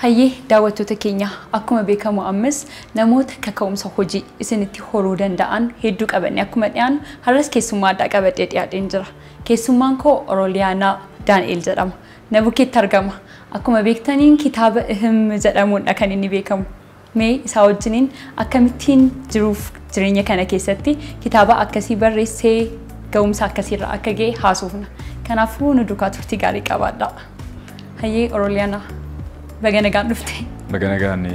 Hayyee, daawwattoota keenya, akkuma beekamu ammas namoota kaka'umsa hojii isinitti horuu danda'an hedduu qabanne akkuma dhiyaannu, har'as keessummaa addaa qabadhee dhiyaadheen jira. Keessummaan koo Oroliyaanaa Daani'el jedhama. Na bukkeetti argama. Akkuma beektaniin kitaaba Ihim jedhamuudha kan inni beekamu. Mee isaa wajjiniin akkamittiin jiruuf jireenya kana keessatti kitaaba akkasii barreessee ga'umsa akkasiirra akka ga'e haasofna. Kanaafuu nu duukaa turtii gaarii qabaadha. Hayyee Oroliyaanaa, baga nagaan dhufte. Baga nagaan ni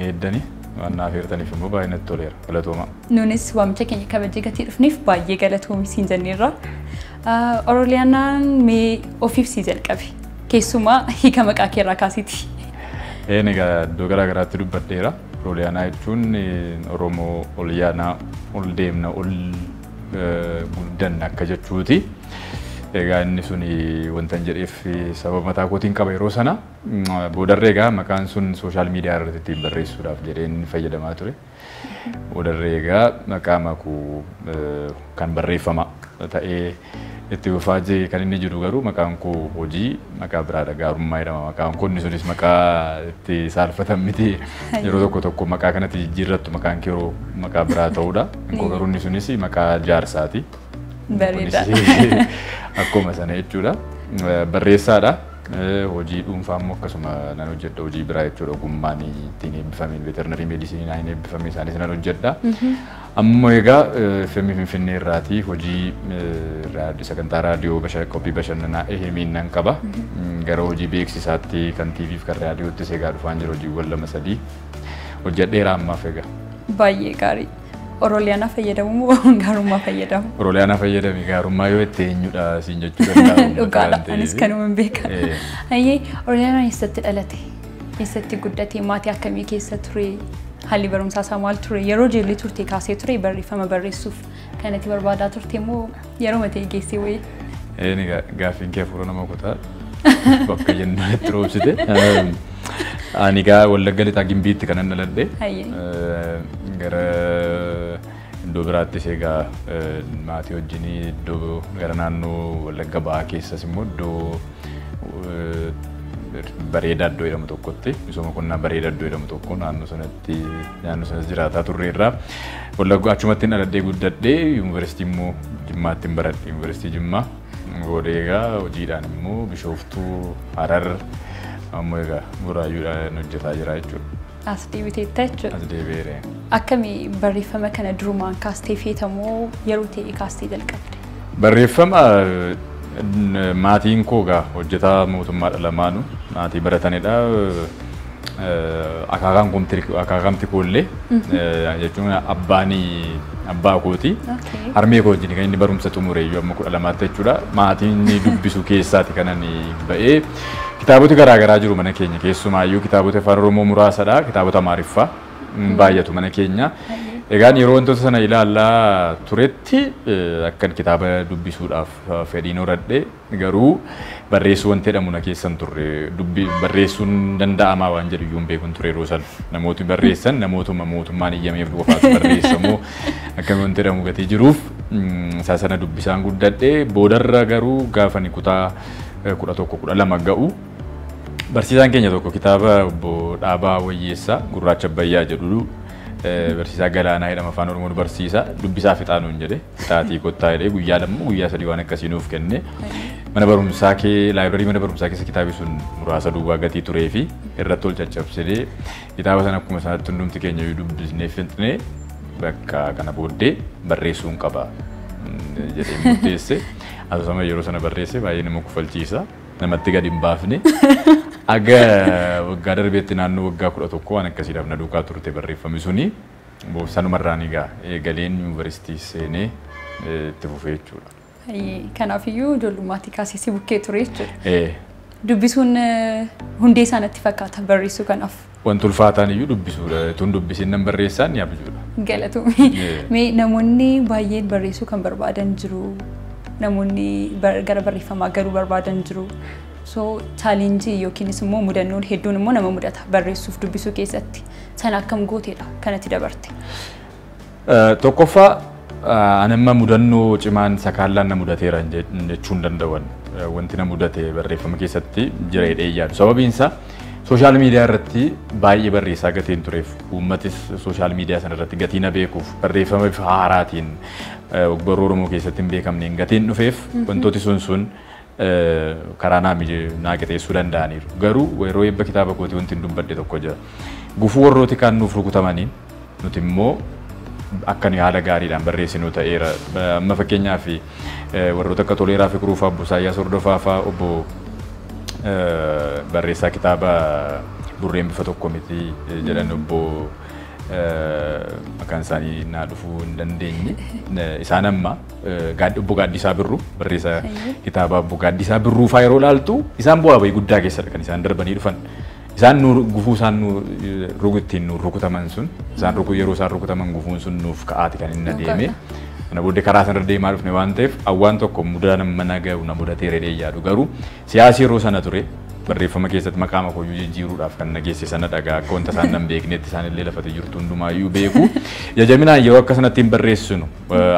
eeddani, waan naaf heertaniif immoo baay'ee natti toleera. Galatooma. Nunis waamicha keenya kabajee gatii dhufneef baay'ee galatoomi siin jenneerra. Oroliyaanaan, mee ofiif sii jalqabe. Keessumaa hiika maqaa keerraa kaasiiti. Een, egaa iddoo garaa garaatti dubbadheera. Oroliyaanaa jechuun Oromoo ol yaanaa, ol deemna, ol guddanna akka jechuuti. Egaa inni sun wanta hin jedheef sababa mataa kootiin qaba yeroo sana. Boodarree egaa maqaan sun social media irratti ittiin barreessuudhaaf jedheen fayyadamaa ture. Boodarree egaa maqaa makuu kan barreeffama ta'ee itti fufaa jee. Kan inni jiru garuu maqaan koo hojii maqaa biraadha, Gaarummaa jedhama maqaan koo. Inni sunis maqaa itti saalfatan miti, yeroo tokko tokko maqaa kanatti jijjiirrattu maqaan kee yeroo maqaa biraa ta'uudha. Koo garuu inni sunis maqaa jaarsaati. Bareeda. Akkuma sana jechuudha. Barreessaadha. Hojii dhuunfaa immoo akkasuma nan hojjedha, hojii biraa jechuudha, ogummaan ittiin eebbifameen veterinary medicine naan eebbifame isaanis nan hojjedha. Amma egaa FM Finfinnee irraatii hojii sagantaa raadiyoo qophii bashannanaa Ehemiin nan qaba. Gara hojii beeksisaatti kan TV fi kan raadiyoottis egaa dhufaan jira, hojiiwwan lama sadii hojjedheera ammaaf egaa. Baay'ee gaarii. Oroliyaanaa fayyadamu moo Gaarummaa fayyadamu? Oroliyaanaa fayyadami, Gaarummaa yoo itti eenyudha siin jechuu danda'a. Dhugaadha, anis kanuma hin beeka. Hayyee, Oroliyaanaan eessatti dhalate? Eessatti guddate? Maatii akkamii keessa ture? Haalli barumsaa isaa maal ture? Yeroo ijoollee turte kaasee ture barreeffama barreessuuf kan itti barbaadaa turte moo yeroo matee geessee wayii? Een, gaaffiin kee hafuura nama kutaa, bakka jennaan itti roobsite. Ani egaa Wallagga Lixaa Gimbiitti kanan dhaladhe. Gara iddoo biraattis egaa maatii wajjin iddoo gara naannoo Wallagga Ba'aa keessas immoo iddoo Bareedaa iddoo jedhamu tokkotti, misooma qonnaa Bareedaa iddoo jedhamu tokko, naannoo sanatti, naannoo sanas jiraataa turreerra. Wallagga achumatti dhaladhee guddadhee, yuunivarsiitii immoo Jimmaatti baradhe, Yuunivarsiitii Jimmaa. Booda egaa hojiidhaan immoo Bishooftuu, Harar, ammoo egaa Buraayyuudhaan hojjetaa jira jechuudha. As deebiteetta jechuudha. As deebi'eera. Akkamii barreeffama kana durumaan kaastee feetamoo yeroo ta'e kaastee jalqabde? Barreeffama, maatiin koo egaa hojjetaa mootummaadha lamaanuu, maatii baratanidha. Akaakamti koollee jechuun abbaan abbaa kooti. Harmee koo wajjin kan inni barumsa xumure iyyuu amma 12tti jechuudha. Maatiin dubbisu keessaati kan ani ba'ee. Kitaabota garaa garaa jiru mana keenya, keessumaayyuu kitaabota Afaan Oromoo muraasadha. Kitaabota Amaariffaa baay'atu mana keenya. Egaan yeroo wantoota sana ilaalaa turetti akkan kitaaba dubbisuudhaaf fedhiin horadhe, garuu barreessuu wanti jedhamu na keessa hin turre. Barreessuun danda'amaa waan jedhu iyyuu hin beekun ture yeroo sana. Namooti barreessan namootuma mootummaan iyyameef qofaatu barreessamoo akkami wanti jedhamu gatii jiruuf isaa sana dubbisaan guddadhe. Boodarra garuu gaafa ani kutaa 11, 12 ga'u, barsiisaan keenya tokko kitaaba obbo Dhaabaa Wayyeessaa Gurraacha Abbayyaa jedhu, barsiisaa Galaanaa jedhama, Afaan Oromoo nu barsiisa, "Dubbisaa fixaa" nuun jedhe. "Taatii kottaa" jedhee guyyaa 2, guyyaa 3 waan akkasii nuuf kenne. Mana barumsaa kee, library mana barumsaa keessa kitaabni sun muraasa duwwaa gatii turee fi irratti ol caccabsinee kitaaba sana akkuma sanatti hundumti keenya iyyuu dubbisnee fixnee, bakka kana booddee barreessuun qaba jedhee murteesse. Asoosama yeroo sana barreesse baay'ee nama kufalchiisa. Namatti gadi hin baafne. Aga waggaa darbeetti, naannoo waggaa 11 waan akkasiidhaaf na duukaa turte barreeffami suni. Sanumarraan egaa eegaleen yuunivarsiitii seenee itti fufee jechuudha. Kanaafiyyuu ijoollummaatti kaasee si bukkee ture jechuudha. Dubbisuun hundee isaa natti fakkaata barreessuu kanaaf. Wanti ulfaataan iyyuu dubbisuudha. Tun dubbisiin nan barreessaan ni abjuudha. Galatoomii. Mee namoonni baay'een barreessuu kan barbaadan jiru. Namoonni gara barreeffamaa galuu barbaadan jiru. So challenge yookiinis immoo mudannoon hedduun immoo nama mudata barreessuuf dubbisuu keessatti. Sana akkam gooteedha kanatti dabarte? Tokkoffaa, ani amma mudannoo cimaan sakaallaan na mudateera jechuu hin danda'an. Wanti na mudate barreeffama keessatti jira jedhee yaadu. Sababiin isaa Social media irratti baay'ee barreessaa gatiin tureef uummatis social media sana irratti gatii na beekuuf barreeffama bifa haaraatiin ogbarruu Oromoo keessatti hin beekamneen gatiin dhufeef wantooti sun karaa naa qixeessuu danda'aniiru. Garuu yeroo eebba kitaaba kootii wanti hin dubbadhe tokko jira. Gufuu warrooti kaan nuuf rukutamaniin nuti immoo akka nuyi haala gaariidhaan barreessinu ta'eera. Amma fakkeenyaaf warroota akka Toleeraa Fiqiruu fa'aa, Obbo Isaayyaas Hordofaa fa'aa, Obbo barreessaa kitaaba Burreen bifa tokko miti jedhan obbo maqaan isaanii naa dhufuu hin dandeenye. Isaan amma obbo Gaaddisaa Birruu barreessaa kitaaba obbo Gaaddisaa Birruu fa'aa yeroo ilaaltu isaan bu'aa bahii guddaa keessadha kan isaan darbanii dhufan. Isaan gufuu isaan ittiin nu rukutaman sun isaan yeroo isaan rukutaman gufuun sun nuuf ka'aati kan inni adeeme. Kana booddee karaa sanarra deemaa dhufne waan ta'eef awwaan tokko mudaa mana gahu na mudatee redhee yaadu garuu siyaasi yeroo sana ture barreeffama keessatti maqaa makoyyuu jijjiiruudhaaf kan na geesse sana dhagaa akka wanta isaan nan beeknetti isaan illee lafatti jirtu hundumaayyuu beeku. Jajaminaan yeroo akka sanatti hin barreessinu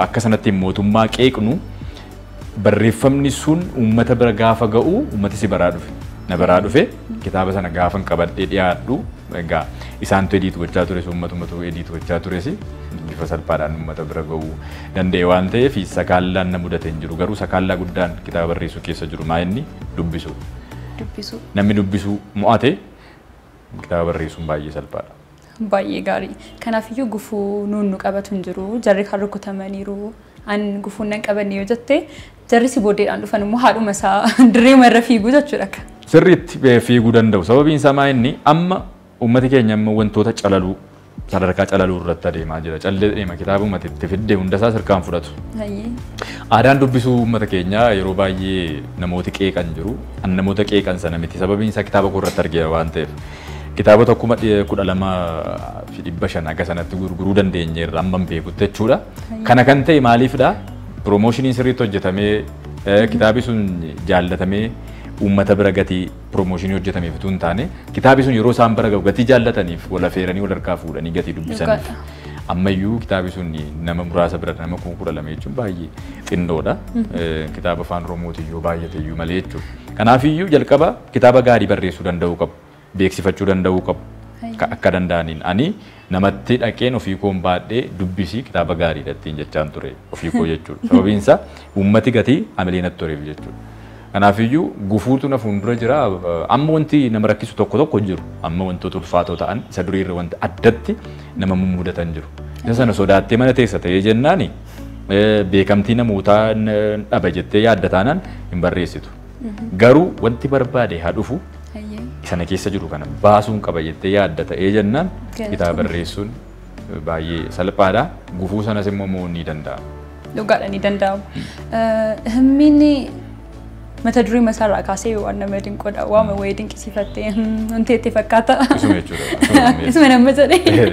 akka sanatti mootummaa qeeqnu barreeffamni sun uummata bira gaafa ga'u uummati si baraa dhufe. Na baraa dhufe kitaaba sana gaafan qabadhee dhiyaadhu egaa isaantu ediit gochaa tures uummatumatu ediit gochaa tures bifa salphaadhaan uummata bira ga'uu danda'e waan ta'eef sakaallaan na mudate hin jiru garuu sakaallaa guddaan kitaaba barreessuu keessa jiru maa inni dubbisuu. Namni dubbisuu mo'ate kitaaba barreessuun baay'ee salphaadha. Baay'ee gaarii. Kanaafiyyuu gufuu nuun nu qabatu hin jiru jarri kan rukutamaniiru an gufuun nan qabanne yoo jette jarri si booddeedhaan dhufan immoo haadhuma isaa dirreema irra fiiguu jechuudha. Sirriitti fiiguu danda'u. Sababiin isaa maa inni amma uummati keenya amma wantoota calaluu sadarkaa calaluu irratti adeemaa jira. Callee deema kitaaba uummati itti fidde hundasaa sirkaan fudhatu. Aadaan dubbisuu uummata keenyaa yeroo baay'ee namooti qeeqan jiru. An namoota qeeqan sana miti. Sababiin isaa kitaaba koo irratti argeera waan ta'eef. Kitaabota 12,500 haga sanatti gurguruu dandeenyeerra amma hin beekutti jechuudha. Kana kan ta'e maaliifidha? Piroomoshiniin sirriitti hojjetamee kitaabni sun jaallatamee uummata bira gatii piroomooshinii hojjetameef utuu hin taane kitaabni sun yeroo isaan bira gahu gatii jaallataniif wal affeeranii wal harkaa fuudhanii gatii dubbisaniif. Ammayyuu kitaabni sun nama muraasa bira nama 12,000 jechuun baay'ee xinnoodha. Kitaaba afaan Oromootiyyuu baay'ateeyyuu malee jechuudha. Kanaafiyyuu jalqaba kitaaba gaarii barreessuu danda'uu qabu. Beeksifachuu danda'uu qabu. Akka danda'aniin ani namatti dhaqeen ofii koon baadhee dubbisii kitaaba gaariidha ittiin jechaan ture ofii koo jechuudha. Sababiin isaa uummati gatii amilee natti toleef jechuudha. Kanaafiyyuu gufuutu na fuuldura jira. Amma wanti nama rakkisu tokko tokko hin jiru. Amma wantoota ulfaatoo ta'an isa duriirra wanti addatti nama mummudatan jiru. Isa sana sodaattee mana teessa ta'ee jennaani beekamtii namootaa dhaba jettee yaadda taanaan hin barreessitu. Garuu wanti barbaade haa dhufu sana keessa jiru kana baasuun qaba jettee yaadda ta'ee jennaan kitaaba barreessuun baay'ee salphaadha. Gufuu sanas immoo mo'uun ni danda'ama. Dhugaadha ni danda'ama. Himmiin mata duree masaarraa kaasee waan nama dinqoodha. Waama wayii dinqisiifattee wanti itti fakkaata. Isuma jechuudha. Isuma nama jedhee.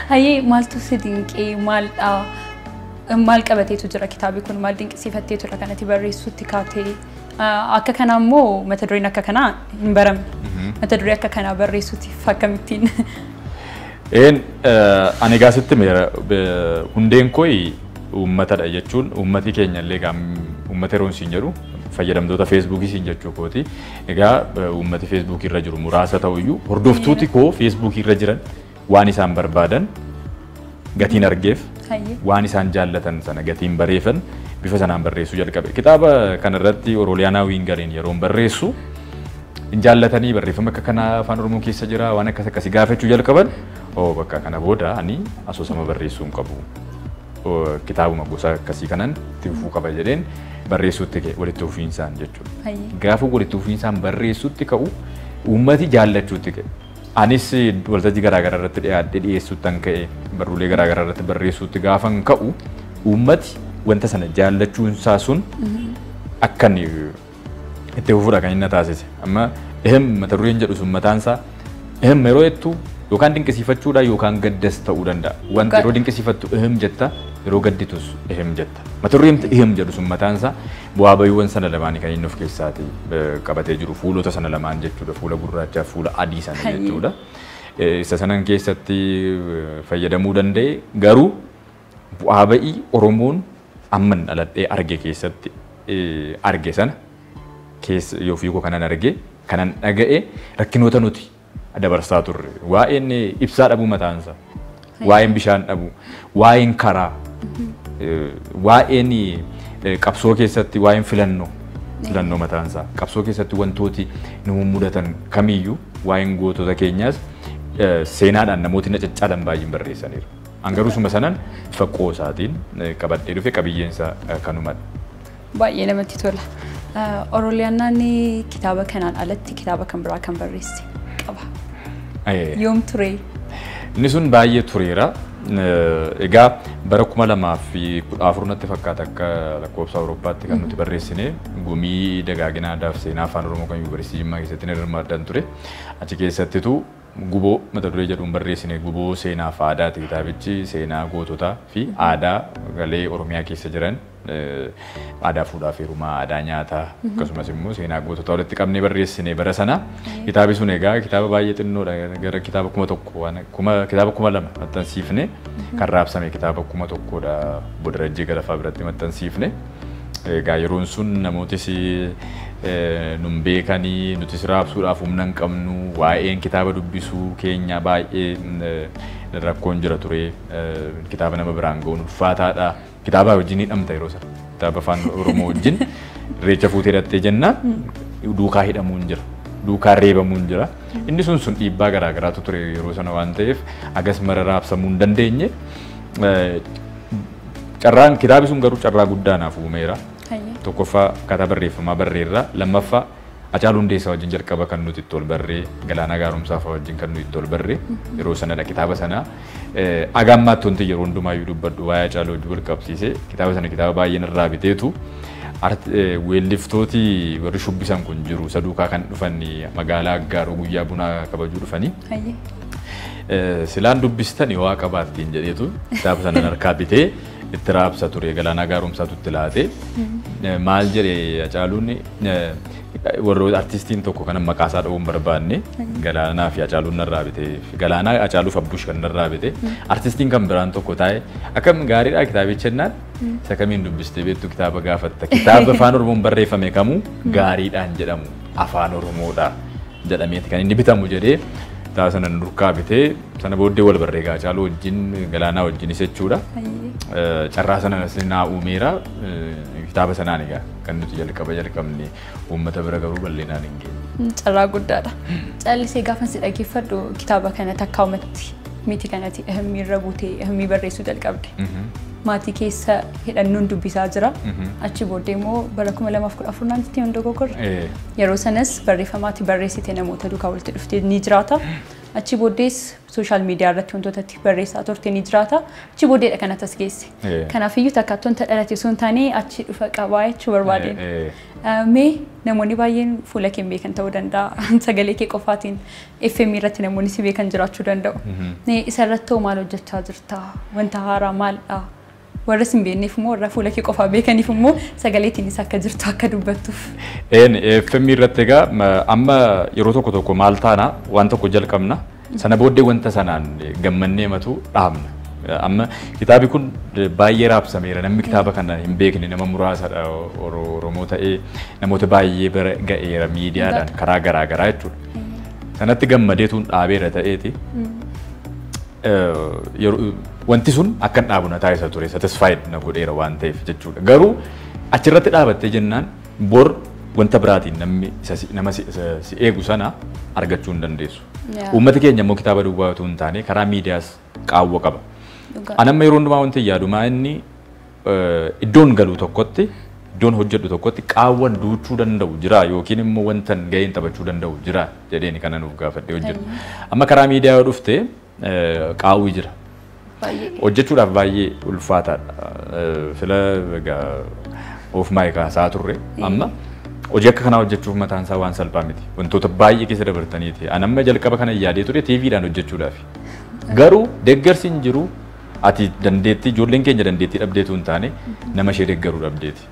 Hayyee maaltu si dinqee maaldha? Maal qabateetu jira kitaabni kun maal dinqisiifatteetu jira kanatti barreessuutti kaatee? Akka kanaa immoo mata dureen akka kanaa hin baramne. Mata duree akka kanaa barreessuutiif akkamittiin? Ani egaa sitti hundeen koo uummatadha jechuun uummati keenya illee egaa uummata yeroon siin jedhu fayyadamtoota feesbuukii siin jechuu kooti. Egaa uummati feesbuukii irra jiru muraasa ta'uyyuu hordoftooti koo feesbuukii irra jiran waan isaan barbaadan gatiin argeef waan isaan jaallatan sana gatiin bareefan bifa sanaan barreessuu jalqabe. Kitaaba kanarratti Orooliyaanaa Wiingariin yeroon barreessu hin jaallatanii barreeffama akka kanaa afaan Oromoo keessa jira waan akkas akkasii gaafachuu jalqaban oo bakka kana booda ani asoosama barreessuu hin qabu. Kitaabuma gosa akkasii kanan itti fufuu qaba jedheen barreessuutti ka'e walitti fufiinsaan jechuudha. Gaafa walitti fufiinsaan barreessuutti ka'u uummati jaallachuutti ka'e. Anis waltajjii garaagaraa irratti dhiyaadhee dhiyeessuutti kan ka'e barruulee garaagaraa irratti barreessuutti gaafa ka'u uummati wanta sana jaallachuun isaa sun akka inni itti fufuudha kan inni taasise. Amma mata dureen jedhu sun mataan isaa yeroo jettu yookaan dinqisiifachuudha yookaan gaddas ta'uu danda'a. Wanti yeroo dinqisiifattu jetta yeroo gadditus jetta. Mata dureen jedhu sun mataan isaa bu'aa bahiiwwan sana lamaanii kan inni of keessaati qabatee jiru fuulota sana lamaan jechuudha. Fuula gurraachaa fuula adii sana jechuudha. Isa sanan keessatti fayyadamuu danda'e garuu bu'aa bahii Oromoon amman dhaladhee arge keessatti arge sana keessa ofii koo kanan arge kanan dhaga'e rakkinoota nuti dabarsaa turre. Waa'een ibsaa dhabuu mataansaa, waa'een bishaan dhabuu, waa'een karaa, waa'een qabsoo keessatti waa'een filannoo mataansaa, qabsoo keessatti wantooti nu mudatan kamiyyuu waa'een gootota keenyaas seenaadhaan namooti na caccaalan baay'een barreessaniiru. An garuu suma sanaan bifa qoosaatiin qabadhee dhufe, qabiyyeensa kanumadha. Baay'ee namatti tola. Oroliyaanaan kitaaba kanaan alatti kitaaba kan biraa kan barreesse qaba. Yoom ture? Inni sun baay'ee tureera. Egaa bara 2014 natti fakkaata akka lakkoofsa Awurooppaatti kan nuti barreessine gumii dagaagina aadaa fi seenaa afaan Oromoo kan Yuunivarsiitii Jimmaa keessatti ni hirmaaddan ture. Achi keessattitu guboo mata duree jedhuun barreessine, guboo seenaa fi aadaati kitaabichi, seenaa goototaa fi aadaa galee Oromiyaa keessa jiran, aadaa fuudhaa fi heerumaa, aadaa nyaataa, akkasumas immoo seenaa goototaa walitti qabnee barreessine bara sana. Kitaabi sun egaa kitaaba baay'ee xinnoodha, gara kitaaba 1000 waan kitaaba 2000 maxxansiifne, kan raabsame kitaaba 1000dha, Bodarajjee Galafaa biratti maxxansiifne. Egaa yeroon sun namootis nun beekanii, nutis raabsuudhaaf humna hin qabnu, waa'een kitaaba dubbisuu keenya baay'ee rakkoon jira ture, kitaaba nama biraan ga'uun ulfaataadha. Kitaaba wajjin hidhamta yeroo sana. Kitaaba afaan Oromoo wajjin irreecha fuutee hidhattee jennaan duukaa hidhamuun jira. Duukaa reebamuun jira. Inni sun dhiibbaa garaa garaatu ture yeroo sana waan ta'eef agas mara raabsamuu hin dandeenye. Carraan kitaabi sun garuu carraa guddaa naaf uumeera. Tokkoffaa akkaataa barreeffamaa barreerra, lammaffaa Hacaaluu Hundeessaa wajjin jalqaba kan nuti itti ol barree, Galaanaa Gaaromsaa fa'aa wajjin kan nuti itti ol barree yeroo sanadha kitaaba sana. Aga ammaatti wanti yeroo hundumaayyuu dubbadhu waa'ee Hacaaluu wajjin wal qabsiisee kitaaba sana kitaaba baay'een irraa biteetu weelliftooti warri shubbisan kun jiru isa duukaa kan dhufan magaalaa Aggaaroo guyyaa bunaa kabajuu dhufanii. Silaan dubbistan yoo qabaattiin jedheetu kitaaba sana harkaa bitee itti raabsa ture, Galaanaa Gaaromsaatu itti laate. Maal jedhe Hacaaluun, warroota artistiin tokko kan maqaa isaa dha'uun barbaanne, Galaanaa fi Hacaaluun narraa bite, Galaanaa, Hacaaluuf Abbush kan narraa bite, artistiin kan biraan tokko taa'e akkam gaariidha kitaabicha jennaan, isa kamiin dubbistee beektu kitaaba gaafatta, kitaaba afaan Oromoon barreeffame kamuu gaariidhaan jedhamu, afaan Oromoodha jedhameeti kan inni bitamu jedhee kitaaba sana nurkaa bitee, sana booddee wal barree Hacaaluu wajjin, Galaanaa wajjinis jechuudha. Carraa sana naa uumeera. Kitaaba sanaan egaa kan nuti jalqaba jalqabne uummata bira garuu bal'inaan hin geenye. Carraa guddaadha. Callisee gaafa si dhaggeeffadhu kitaaba kana takkaa'umatti miti kanatti ahimii irra buutee ahimii barreessuu jalqabde. Maatii keessa hidhannoon dubbisaa jira. Achi booddee immoo bara 2014 naannitti hin dogoggorre. Yeroo sanas barreeffamaatti barreessite namoota duukaa walitti dhuftee ni jiraata. Achi booddees social media irratti wantoota itti barreessaa turte ni jiraata. Achi booddeedha kanatti as geesse. Kanaafiyyuu takkaattoon dhalate osoo hin taane achi dhufa qabaa jechuu barbaadeen. Mee namoonni baay'een fuula kee beekan ta'uu danda'a. Sagalee kee qofaatiin FM irratti namoonni si beekan jiraachuu danda'u. Isa irratti hoo maal hojjechaa jirta? Wanta haaraa maalidha? Warra si hin beekneef immoo, warra fuula kee qofaa beekaniif immoo sagaleetiinis akka jirtu akka dubbattuuf. FM irratti egaa amma yeroo tokko tokko maal taana, waan tokko jalqabna, sana booddee wanta sanaan gammannee matu dhaabna. Amma kitaabi kun baay'ee raabsameera, namni kitaaba kana hin beekne nama muraasadha, Oromoo ta'ee namoota baay'ee bira ga'eera miidiyaadhaan karaa garaa garaa jechuudha. Sanatti gammadeetuun dhaabeera ta'eeti. Wanti sun akka hin dhaabu na taasisa ture, satisfied na godheera waan ta'eef jechuudha. Garuu achirratti dhaabattee jennaan bor wanta biraatiin namni nama si eegu sana argachuu hin dandeessu. Uummati keenya immoo kitaaba duwwaa otoo hin taane karaa miidiyaas qaawwa qaba. Ani amma yeroo hundumaa wanti yaadu maa inni iddoon galu tokkotti, iddoon hojjedhu tokkotti qaawwan duuchuu danda'u jira yookiin immoo wantan gaheen taphachuu danda'u jira jedheeni kana nuuf gaafadhee hojjedhu. Amma karaa miidiyaa yoo dhufte qaawwi jira. Hojjechuudhaaf baay'ee ulfaataadha. Fila egaa of maayikaa turre, amma hojii akka kanaa hojjechuuf mataan isaa waan salphaa miti. Wantoota baay'ee keessa dabartaniiti. Ani amma jalqaba kana yaadee ture TVdhaan hojjechuudhaaf. Garuu deeggarsi hin jiru, ati dandeettii, ijoolleen keenya dandeettii dhabdeetu hin taane nama ishee deeggaruu dhabdeeti.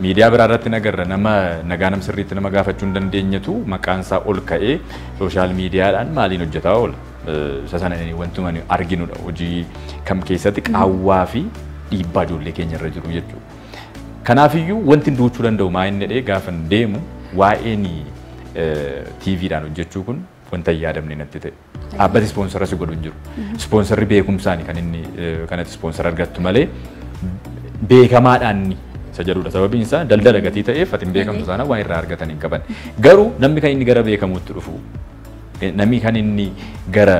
Miidiyaa biraa irratti nagarra nama nagaa nam sirriitti nama gaafachuu hin dandeenyetu maqaan isaa ol ka'ee social miidiyaadhaan maaliin hojjetaa oola. Isa sana wantuma arginudha hojii kam keessatti qaawwaa fi dhiibbaa ijoollee keenya irra jiru jechuudha. Kanaafiyyuu wanti duuchuu danda'u maa inni jedhee gaafa deemu waa'een TVdhaan hojjechuu kun Wanta hin yaadamne natti ta'e. Dhaabbati ispoonsara si godhu hin jiru. Ispoonsarri beekumsaani kan inni kanatti ispoonsara argattu malee beekamaadhaan isa jedhudha. Sababiin isaa daldala gatii ta'eef ati hin beekamtu taanaan waan irraa argatan hin qaban. Garuu namni kan inni gara beekamuutti dhufu, namni kan inni gara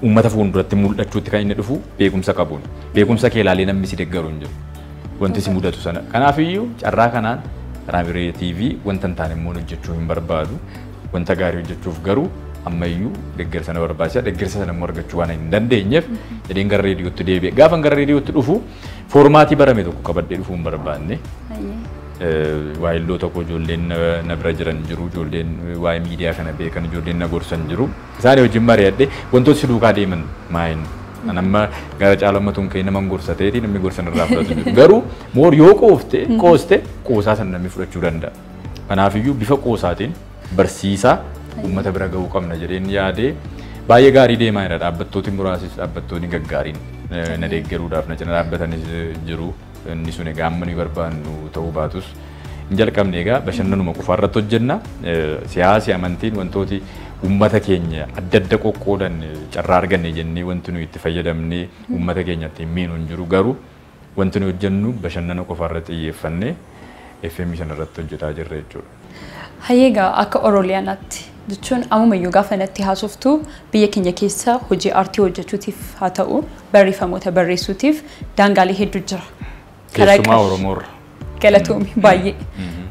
uummata fuulduratti mul'achuutti kan inni dhufu beekumsa qabuun. Beekumsa kee ilaalee namni si deeggaru hin jiru. Wanti si mudatu sana. Kanaafiyyuu carraa kanaan Raamiree TV wanta hin taane immoo hojjechuu hin barbaadu. Wanta gaarii hojjechuuf garuu ammayyuu deeggarsa na barbaachisa. Deeggarsa sana immoo argachuu waan hin dandeenyeef jedheen gara reediyootti deebi'e. Gaafan gara reediyootti dhufu foormaatii barame tokko qabadhee dhufuu hin barbaanne. Waayilloo tokko ijoolleen na bira jiran jiru, ijoolleen waa'ee miidiyaa kana beekan, ijoolleen na gorsan jiru. Isaanii wajjin mari'adhee wantoota si duukaa deeman maayin. Amma gara caalamatuun kee nama gorsa ta'eeti namni gorsa irraa fudhatu jiru. Garuu moor yoo qoofte qooste qoosaa sana namni fudhachuu danda'a. Kanaafiyyuu bifa qoosaatiin barsiisaa uummata bira ga'uu qabna jedheen yaadee baay'ee gaarii deemaa jira. Dhaabbattooti muraasis dhaabbattoonni gaggaariin na deeggaruudhaaf na cina dhaabbatanis jiru. Inni sun egaa amma nuyi barbaannu ta'uu baatus hin jalqabne egaa bashannanuma qofa irratti hojjenna. Siyaasi, amantiin wantooti uummata keenya adda adda qoqqoodan carraa arganne jennee wanti nuyi itti fayyadamnee uummata keenya ittiin miinu hin jiru. Garuu wanti nuyi hojjennu bashannana qofa irratti xiyyeeffannee FM sana irratti hojjetaa jirra jechuudha. Hayyeegaa akka Orooliyaanaatti jechuun ammumayyuu gaafa natti haasoftu biyya keenya keessa hojii aartii hojjechuutiif haa ta'u barreeffamoota barreessuutiif daangaalee hedduu jira. Keessumaa Oromoorra. Galatoomi baay'ee.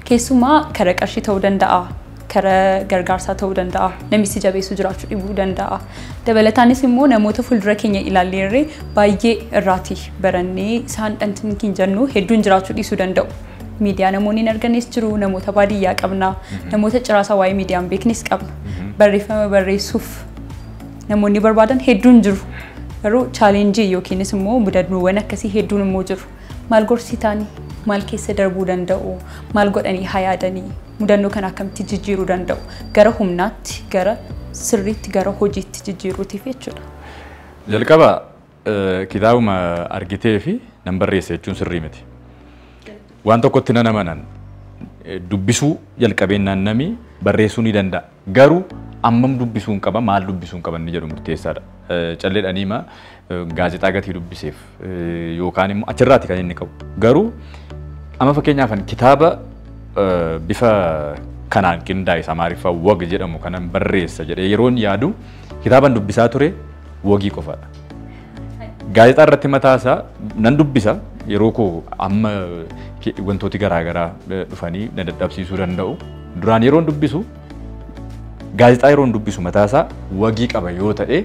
Keessumaa karaa qarshii ta'uu danda'a, karaa gargaarsaa ta'uu danda'a, namni si jabeessu jiraachuu dhibuu danda'a. Dabalataanis immoo namoota fuuldura keenya ilaalleerree baay'ee irraatii barannee isaan dhantiin hin jennu hedduun jiraachuu dhiisuu danda'u. Miidiyaa namoonni hin argannes jiru, namoota baadiyyaa qabna, namoota ciraasaa waa'ee miidiyaa hin beeknes qabna. Barreeffama barreessuuf namoonni barbaadan hedduun jiru. Garuu chaalenjii yookiinis immoo mudannoowwan akkasii hedduun immoo jiru. Maal gorsitaanii? Maal keessa darbuu danda'u? Maal godhanii haa yaadanii? Mudannoo kana akkamitti jijjiiruu danda'u? Gara humnaatti, gara sirriitti, gara hojiitti jijjiiruutiif jechuudha. Jalqaba kitaabuma argitee fi nan barreessa jechuun sirrii miti. Waan tokkotti nan amanan dubbisuu jalqabeen nami barreessuu ni danda'a. Garuu ammam dubbisuu hin qaba, maal dubbisuu hin qaba inni jedhu murteessaadha. Calleedhaan hima gaazexaa gatii dubbiseef yookaan immoo achirraati kan inni qabu. Garuu amma fakkeenyaaf kitaaba bifa kanaan qindaa'e Amaariffaa wag jedhamu kanan barreessa jedhee yeroon yaadu kitaaban dubbisaa ture wagii qofaadha. Gaazexaa irratti mataasaa nan dubbisa yeroo koo amma wantooti garaagaraa dhufanii na dadhabsiisuu danda'u. Duraan yeroon dubbisu gaazexaa yeroon dubbisu mataasaa wagii qaba yoo ta'e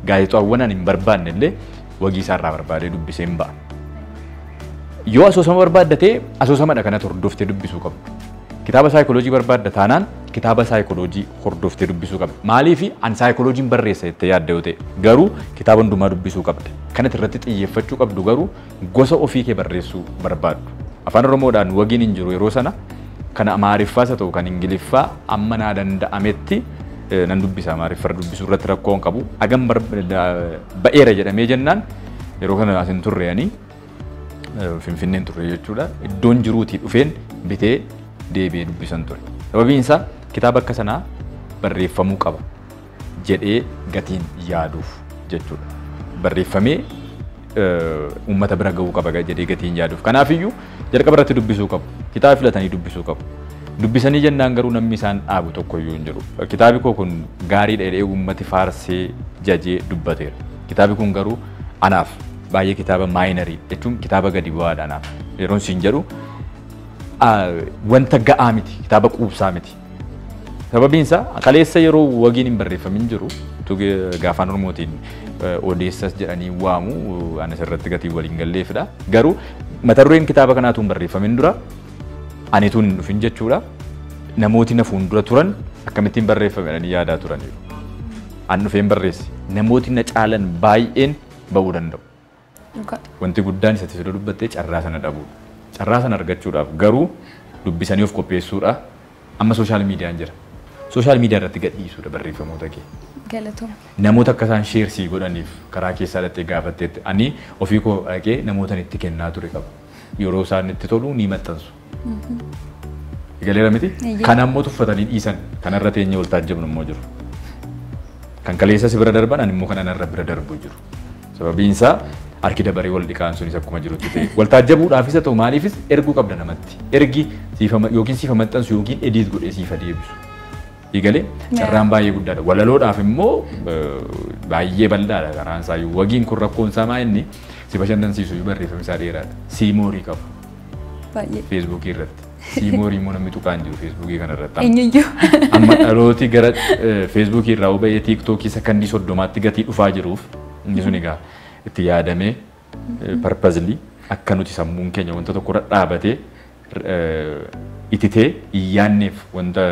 gaazexaawwan ani hin barbaanne illee wagii isaarraa barbaadee dubbisee hin ba'a. Yoo asoosama barbaaddatee asoosamadha kanatti hordoftee dubbisuu qabdu. Kitaaba saayikooloojii barbaadda taanaan kitaaba saayikooloojii hordoftee dubbisuu qabda. Maaliif ani saayikooloojiin barreessa jettee yaadda yoo ta'e garuu kitaaba hundumaa dubbisuu qabda. Kanatti irratti xiyyeeffachuu qabdu garuu gosa ofii kee barreessuu barbaaddu. Afaan Oromoodhaan wagiin hin jiru yeroo sana kan Amaariffaas haa ta'u kan Ingiliffaa amma naa danda'ametti nan dubbisa. Amaariffa dubbisuu irratti rakkoo hin qabu. Hagam ba'eera jedhamee jennaan yeroo kana asin turre ani Finfinneen turre jechuudha. Iddoon jiruutii dhufeen bitee deebi'ee dubbisan ture. Sababiin isaa kitaaba akka sanaa barreeffamuu qaba jedhee gatiin yaaduuf jechuudha. Barreeffamee uummata bira ga'uu qaba jedhee gatiin yaaduuf. Kanaafiyyuu jalqaba irratti dubbisuu qabu. Kitaaba filatanii dubbisuu qabu. Dubbisanii jennaan garuu namni isaan dhaabu tokkoyyuu hin jiru. Kitaabi koo kun gaariidha jedhee uummati faarsee jajee dubbateera. Kitaabi kun garuu anaaf baay'ee kitaaba maayinarii jechuun kitaaba gadi bu'aadha anaaf. Yeroon siin jedhu wanta ga'aa miti, kitaaba quubsaa miti. Sababiin isaa kaleessa yeroo wagiin hin barreeffamin jiru gaafaan Oromootiin odeessas jedhanii waamu anas irratti gatii waliin galleefidha. Garuu mata dureen kitaaba kanaatu hin barreeffamin dura anitu hin dhufin jechuudha. Namooti na fuuldura turan akkamittiin barreeffame jedhanii yaadaa turaniiru. An dhufeen barreesse. Namooti na caalan baay'een ba'uu danda'u. Wanti guddaan isa sirrii dubbattee carraa sana dhabuudha. Carraa sana argachuudhaaf garuu dubbisanii of qopheessuudha. Amma sooshaal miidiyaan jira. Sooshaal miidiyaa irratti gadhiisuudha barreeffamoota kee. Namoota akka isaan sheersii godhaniif karaa keessaa dhattee gaafatteetti ani ofii koo dhaqee namoota itti kennaa ture qaba. Yeroo isaan itti tolu ni maxxansu. Galeera miti? Kan ammoo tuffatanii dhiisan kanarra teenyee wal taajjabnu immoo jiru. Kan kaleessa si bira darban ani immoo kan anarra bira darbu jiru. Sababiin isaa harki dabaree wal dhiqaan sunis akkuma jirutti ta'e. Wal taajjabuudhaafis haa ta'u maaliifis erguu qabda namatti. Ergi yookiin siifa maxxansu yookiin ediit godhee siifa deebisu. Eegalee carraan baay'ee guddaadha. Walaloodhaaf immoo baay'ee bal'aadha karaan isaa. Wagiin kun rakkoon isaa maa inni si bashannansiisu iyyuu barreeffamni isaa dheeraadha. Siimoorii qaba. Feesbuukii irratti. Siimoorii immoo namni tuqaan jiru feesbuukii kana irratti. Eenyuyyuu. Amma dhalooti gara feesbuukii irraa ba'ee tiiktookii sakandii 30tti gatii dhufaa jiruuf inni sun egaa itti yaadamee parpazli akka nuti sammuun keenya wanta tokko irra dhaabatee ititee hin yaadneef wanta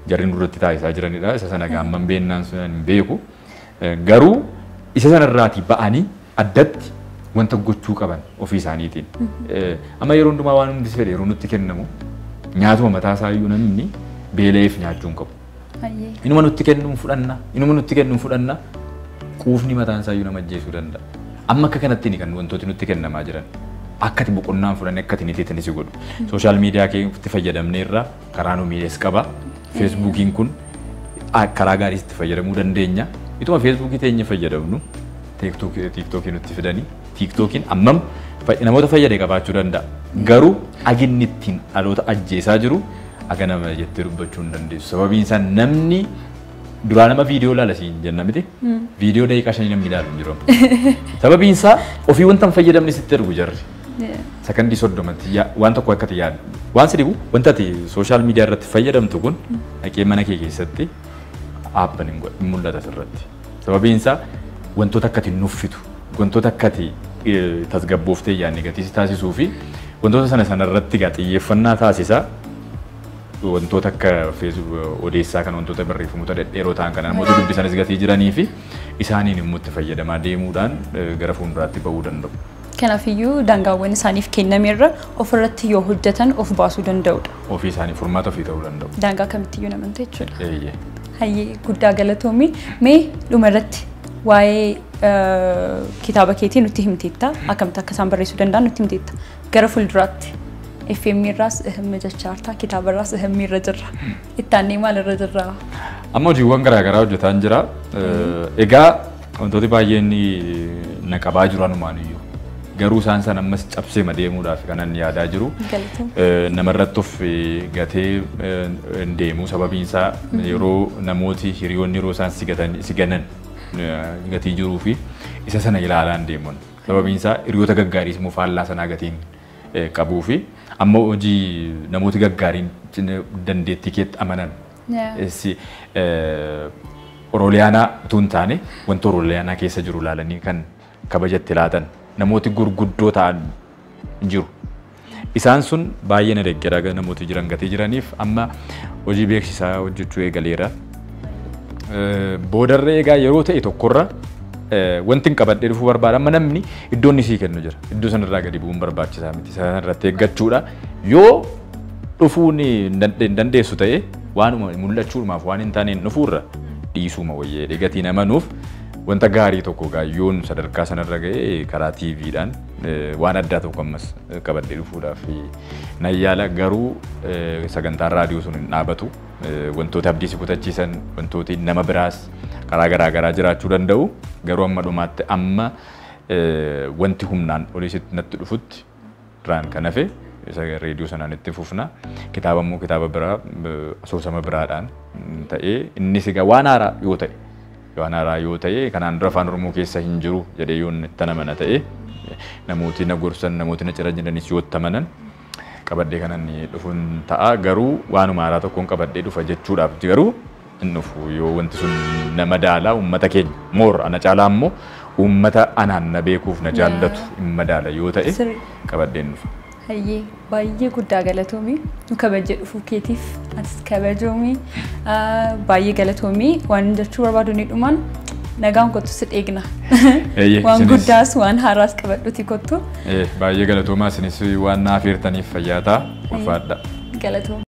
jarri nurratti taasisaa jiranidha. Isa sana egaa amman beennaan sun hin beeku. Garuu isa sanarraatii ba'anii addatti wanta gochuu qaban ofii isaaniitiin. Amma yeroo hundumaa waan hundi fedhe yeroo nutti kennamu nyaatuma mataa isaa iyyuu namni beela'eef nyaachuu hin qabu. Inuma nutti kennuun fudhanna, inuma nutti kennuun fudhanna quufni mataan isaa iyyuu nama ajjeesuu danda'a. Amma akka kanatti kan wantooti nutti kennamaa jiran. Akka ati boqonnaan fudhanne akka ati niteetti si godhu. Sooshaal miidiyaa keetti fayyadamneerra karaa nu miidhes qaba. Feesbuukiin kun karaa gaariis itti fayyadamuu dandeenya. Ituma feesbuukii teenya fayyadamnu tiiktookii nutti fidanii tiiktookiin ammam namoota fayyade qabaachuu danda'a. Garuu aginni ittiin dhaloota ajjeesaa jiru aga nama jettee dubbachuu hin dandeessu. Sababiin isaa namni duraa nama viidiyoo ilaala siin jenna miti. Viidiyoo daqiiqaa 5 namni ilaalu hin jiru. Sababiin isaa ofii wanta hin fayyadamne sitti ergu jarri. Sakandii 30tti waan tokko akka ati yaaddu. Waan si dhibu wanta ati sooshaal miidiyaa irratti fayyadamtu kun dhaqee mana kee keessatti aappan hin mul'ata sirratti. Sababiin isaa wantoota akka ati nuffitu, wantoota akka ati tasgabbooftee yaadne gatii si taasisuu fi wantoota sana sanarratti egaa xiyyeeffannaa taasisaa. Wantoota akka odeessaa kan wantoota barreeffamoota dhedheeroo ta'an kan namoota dubbisanis gatii jiranii fi isaaniin immoo itti fayyadamaa deemuudhaan gara fuulduraatti ba'uu danda'u. Kanaafiyyuu daangaawwan isaaniif kennamerra ofirratti yoo hojjetan of baasuu danda'udha. Ofii isaanii furmaata ofii ta'uu danda'u. Daangaa kamittiyyuu namanta jechuudha. Hayyee guddaa galatoomii. Mee dhumarratti waa'ee kitaaba keetii nutti himteetta. Akkamitti akka isaan barreessuu danda'an nutti himteetta. Gara fuulduraatti FM irraas jechaa jirta, kitaaba irraas irra jirra. Itti maal irra jirra? Amma hojiiwwan garaagaraa hojjetaa jira. Egaa wantooti baay'een na qabaa jiru anumaan iyyuu. Garuu isaan sana ammas cabsee deemuudhaaf kanan yaadaa jiru. Namarratti of gatee hin deemu sababiin isaa yeroo namooti hiriyoonni yeroo isaan si ganan gatii jiruu fi isa sana ilaalaa hin deeman. Sababiin isaa hiriyoota gaggaariis immoo faallaa sanaa gatiin qabuu fi amma hojii namooti gaggaariin dandeettii keetti amanan. Orooliyaanaa utuu hin taane wanta Orooliyaanaa keessa jiru ilaalanii kan kabajatti laatan namooti gurguddoo ta'an jiru. Isaan sun baay'ee na deeggaraa namooti jiran gatii jiraniif amma hojii beeksisaa hojjechuu eegaleera. Boodarra egaa yeroo ta'e tokkorra wanti hin qabadhee dhufuu barbaada. Amma namni iddoo inni sii kennu jira. Iddoo sanarraa gadi bu'uun barbaachisaa miti. Sanarratti eeggachuudha. Yoo dhufuun hin dandeessu ta'e waanuma mul'achuudhumaaf waan hin taaneen dhufuurra dhiisuma wayyee gatiin amanuuf wanta gaarii tokko gaayyoon sadarkaa sanarra ga'ee karaa TVdhaan waan addaa tokko ammas qabadhee dhufuudhaaf nan yaala. Garuu sagantaan raadiyoo sun hin dhaabatu. Wantoota abdii si kutachiisan wantooti nama biraas karaa garaa garaa jiraachuu danda'u. Garuu amma dhumaatti amma wanti humnaan olii sitti natti dhufutti duraan kan hafe isa reediyoo sanaan itti fufna. Kitaaba immoo kitaaba biraa asoosama biraadhaan ta'ee innis egaa waan haaraa yoo ta'e waan haaraa yoo ta'e kanaan dura afaan Oromoo keessa hin jiru jedhee yoon itti amana ta'e namooti na gorsan namooti na cira jiranis yoo itti amanan qabadhee kanan dhufuun ta'a. Garuu waanuma haaraa tokkoon qabadhee dhufa jechuudhaaf garuu hin dhufu yoo wanti sun nama daala uummata keenya moor ana caalaa immoo uummata anaan na beekuuf na jaallatu hin madaala yoo ta'e qabadheen dhufa. Hayyee baay'ee guddaa galatoomii nu kabajee dhufuu keetiif atis kabajoomii baay'ee galatoomii waan jechuu barbaadu ni dhumaan nagaan kottu si dheegna. Waan guddaas waan haaraas qabadhuti kottu. Baay'ee galatoomaa isinis waan naaf eertaniif fayyaa ta'a ulfaadha. Galatoomii.